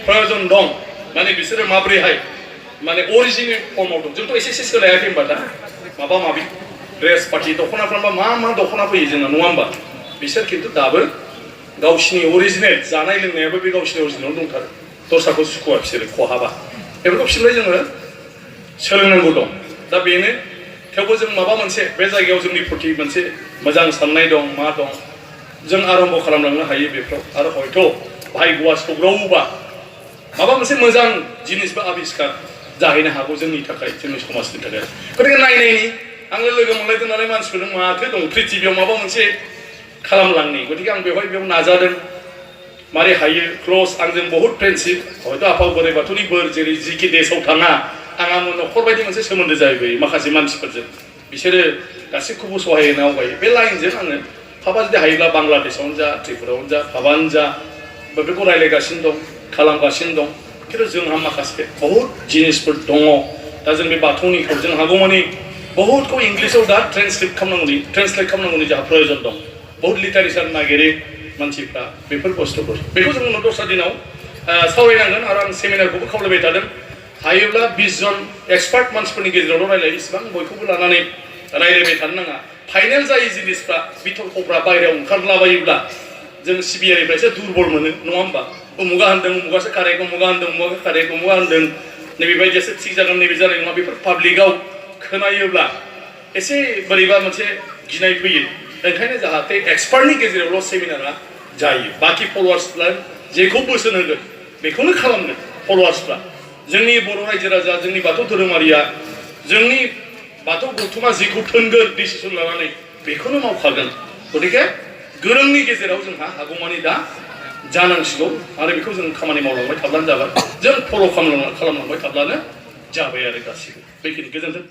प्रयोजन दं माने बिसोरो माब्रैहाय माने अरिजिनेल फर्माव दं जोंथ' एसे सोलायाखै होनबा दा माबा माबि ड्रेस पार्टि दख'नाफ्रा मा दख'ना फैयो जोंना नङा होमबा बिसोर खिन्थु दाबो गावसिनि अरिजिनेल जानाय लोंनायाबो बे गावसिनि अरिजिनेल दंथारो दस्राखौ सुखुवा बिसोरो खहाबा बेफोरखौ बिसोरनिफ्राय जोङो सोलोंनांगौ दं दा बेनो थेवबो जों माबा मोनसे बे जायगायाव जोंनि प्रति मोनसे मोजां साननाय दं मा दं जों आरम्भ खालामलांनो हायो बेफ्राव आरो हयथ' भाग्यआ सौग्रावोबा माबा मोनसे मोजां जिनिस बा आबिष्कार जाहैनो हागौ जोंनि थाखाय जोंनि समाजनि थाखाय गतिके नायनायनि आङो लोगो मोनलायदों नालाय मानसिफोरजों माथो दं प्रिथिबियाव माबा मोनसे खालामलांनि गतिके आं बेयाव नाजादों मारै हायो क्ल'ज आंजों बहुद फ्रेन्डशिप हयथ' आफा बोराइ बाथौनि बोर जेरै जिखि देशआव थाङा आंहा न'खर बायदि मोनसे सोमोन्दो जाहैबाय माखासे मानसिफोरजों बिसोरो गासैखौबो सहाय होनो आवगायो बे लाइनजों आङो भाबा जुदि हायोब्ला बांलादेशआवनो जा त्रिपुरायावनो जा भाबानो जा बेफोरखौ रायज्लायगासिनो दं खालामगासिनो दं खिन्थु जोंहा माखासे बहुद जिनिसफोर दङ दा जों बे बाथौनिखौ जों हागौमानि बहुदखौ इंलिसाव दा ट्रेन्सलेट खालामनांगौनि जोंहा प्रयोजन दं बहुद लिटारेचार नागिरो मानसिफ्रा बेफोर बुस्थुफोर बेखौ जों उनाव दस्रा दिनाव सावरायनांगोन आरो आं सेमिनारखौबो खावलायबाय थादों हायोब्ला 20 जन एक्सपार्ट मानसिफोरनि गेजेरावल' रायलायो इसिबां बयखौबो लानानै रायलायबाय थानो नाङा फाइनेल जायै जिनिसफ्रा बिथर्कफ्रा बायहेरायाव ओंखारलाबायोब्ला जों सिबियारिफ्रा एसे दुरबल मोनो नङा होमबा उमुगा होनदों उमुगासो कारेक्ट उमुगा होनदों उमुगा कारेक्ट उमुगा होनदों नैबेबायदियासो थिग जागोन नैबे जानाय नङा बेफोर पाब्लिकआव खोनायोब्ला एसे बोरैबा मोनसे गिनाय फैयो ओंखायनो जाहाथे एक्सपार्टनि गेजेरावल' सेमिनारा जायो बाखि फल'वार्सफ्रा जेखौ बोसोन होगोन बेखौनो खालामगोन फल'वार्सफ्रा जोंनि बर' रायजो राजा जोंनि बाथौ धोरोमारिया जोंनि बाथौ गौथुमा जिखौ थोनगोन डिसिसन लानानै बेखौनो मावखागोन गतिके गोरोंनि गेजेराव जोंहा हागौमानि दा जानांसिगौ आरो बेखौ जों खामानि मावलांबाय थाब्लानो जाबाय जों फल' खालामलांबाय थाब्लानो जाबाय आरो गासिबो बेखिनि गोजोन्थों